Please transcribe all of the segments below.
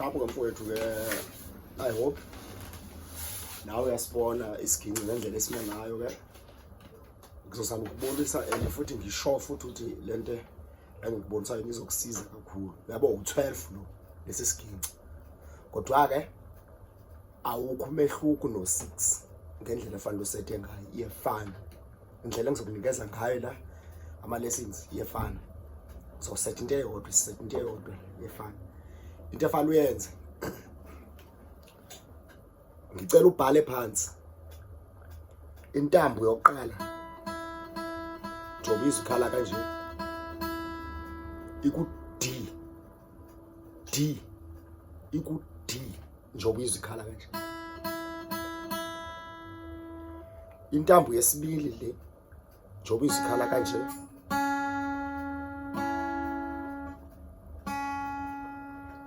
Shapo ke mfowethu ke, I hope nawe uyasibona isiginci ngendlela esime ngayo ke. Ngizozama ukubonisa and futhi ngisho futhi ukuthi lento engikubonisayo izokusiza kakhulu. Uyabo u12 lo lesi siginci. Kodwa ke awukho umehluko no6 ngendlela efanele usethe ngayo iyefana. Indlela engizokunikeza ngayo la ama lessons iyefana. Uzosetha into eyodwa, sisetha into eyodwa iyefana. Into efanele uyenze, ngicela ubhale phansi intambo yokuqala njengoba izikhala kanje iku D, D, iku D njengoba izikhala kanje. Intambo yesibili le njengoba izikhala kanje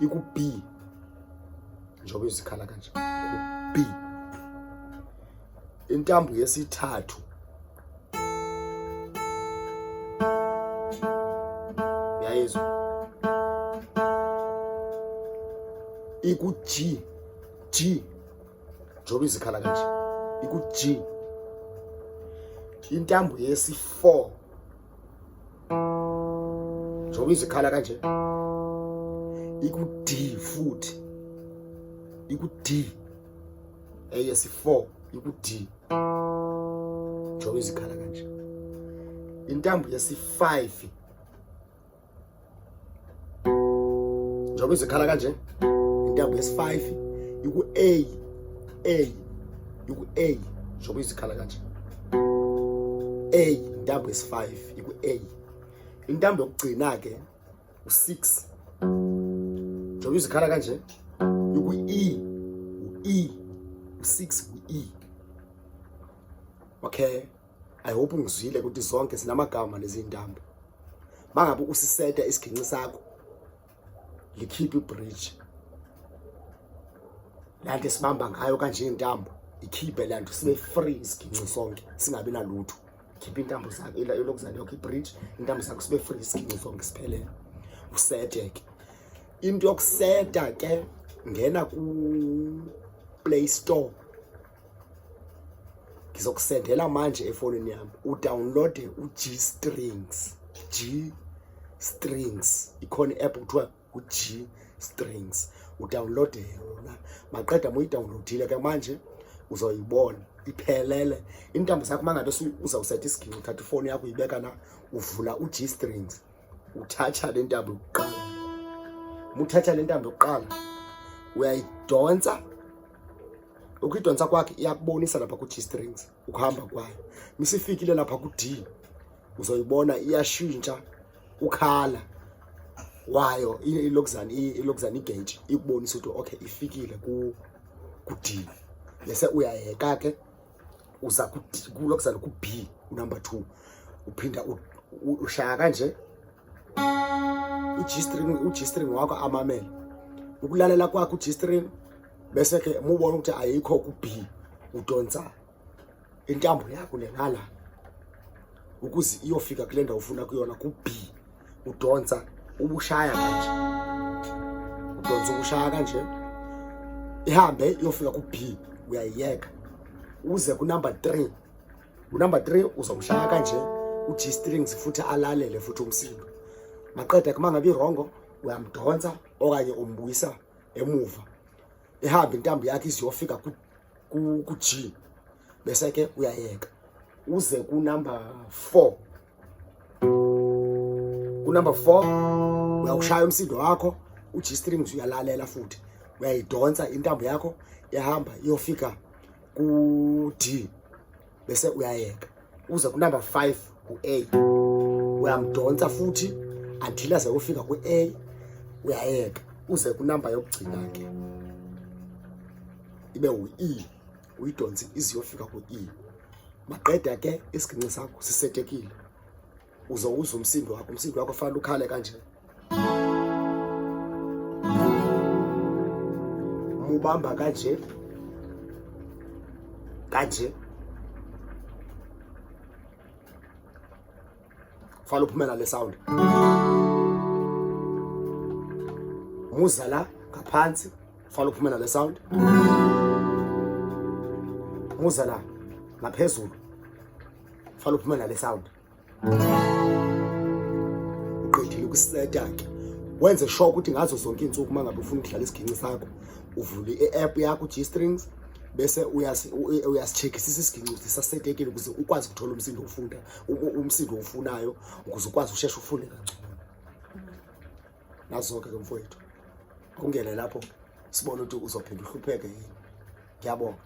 iku B njengoba izikhala kanje ku B. Intambo yesithathu uyayizwa iku G, G njengoba izikhala kanje iku G. Intambo yesi-4 njengoba izikhala kanje iku D futhi, iku D. Eyesi-4 iku D njengoba izikhala kanje. Intambo yesi-5 njengoba izikhala kanje, intambo yesi-5 iku A, A, iku A njengoba izikhala kanje, A, intambo yesi-5 iku A. Intambo yokugcina ke u-6 njengoba izikhala kanje iku E, u-E, u-6 u-E. Okay, I hope ungizwile ukuthi zonke zinamagama lezi ntambo. Mangabe usiseta isiginci sakho, likhiphe ibridge lanto esibamba ngayo kanje intambo, ikhiphe lanto sibe free isiginci sonke, singabi nalutho. Khipha intambo zakho ilokuzana yakho ibridge, intambo zakho sibe free isiginci sonke siphelele. Usete ke into yokuseta ke, ngena ku Play Store, ngizokusendela manje efonini yami, udownloade u-G Strings, G Strings ikhona i-app kuthiwa u-G Strings, udownloade yona. Maqeda muyidownloadile ke manje uzoyibona iphelele intambo zakho. Mangabe uzawusetha isiginci, uthatha ifoni yakho uyibeka la, uvula u-G Strings, uthatha le ntambo yokuqala. Muthatha le ntambo yokuqala uyayidonsa, ukuyidonsa kwakhe iyakubonisa lapha ku-G strings ukuhamba kwayo. Misifikile lapha ku-D uzoyibona iyashintsha ukhala wayo, ilokuzana ilokuzana igauge ikubonisa ukuthi okay ifikile ku ku-D. Bese uyayeka ke uza kulokuzana ku-B unumber 2, uphinda ushaya kanje u-G string, u-G string wakho amamele ukulalela kwakho u-G string. Bese ke mubona ukuthi ayikho ku-B, udonsa intambo yakho le ngala ukuze iyofika kule ndawo ufuna kuyona ku-B. Udonsa ubushaya kanje, udonsa ubushaya kanje, ihambe iyofika ku-B, uyayiyeka uze ku-number 3. Unumber 3 uzomshaya kanje u-G strings futhi alalele futhi umsindo. Maqeda kuma ngabe irongo uyamdonsa okanye umbuyisa emuva, ihambe intambo yakhe iziyofika ku-G, bese ke uyayeka uze ku-number 4. Ku-number 4 uyawushaya umsindo wakho u-G strings, uyalalela futhi, uyayidonsa intambo yakho ihamba iyofika ku-D, bese uyayeka uze ku-number 5 ku-A, uyamdonsa futhi until aze ufika ku-A, uyayeka uze kunamba yokugcina ke ibe u-E, uyidonse iziyofika ku-E. Maqeda ke isiginci sakho sisetekile, uzowuzwa umsindo wakho, umsindo wakho fanele ukhale kanje. Mubamba kanje kanje, fanele uphumela le sound. Muza la Ngaphansi fanele uphume nale sound. Muza la ngaphezulu fanele uphume nale sound. Uqedile ukuseta ke, wenze sure ukuthi ngazo zonke izinsuku uma ngabe ufuna ukudlala isiginci sakho, uvule i-app yakho G-Strings, bese uyasi-checkisisa isiginci ukuthi sasetekile, ukuze ukwazi ukuthola umsindo ufunda umsindo owufunayo, ukuze ukwazi usheshe ufunde kangcono. Nazo-ke ke mfowethu, ungene lapho sibone ukuthi uzophinda uhlupheke yini. Ngiyabonga.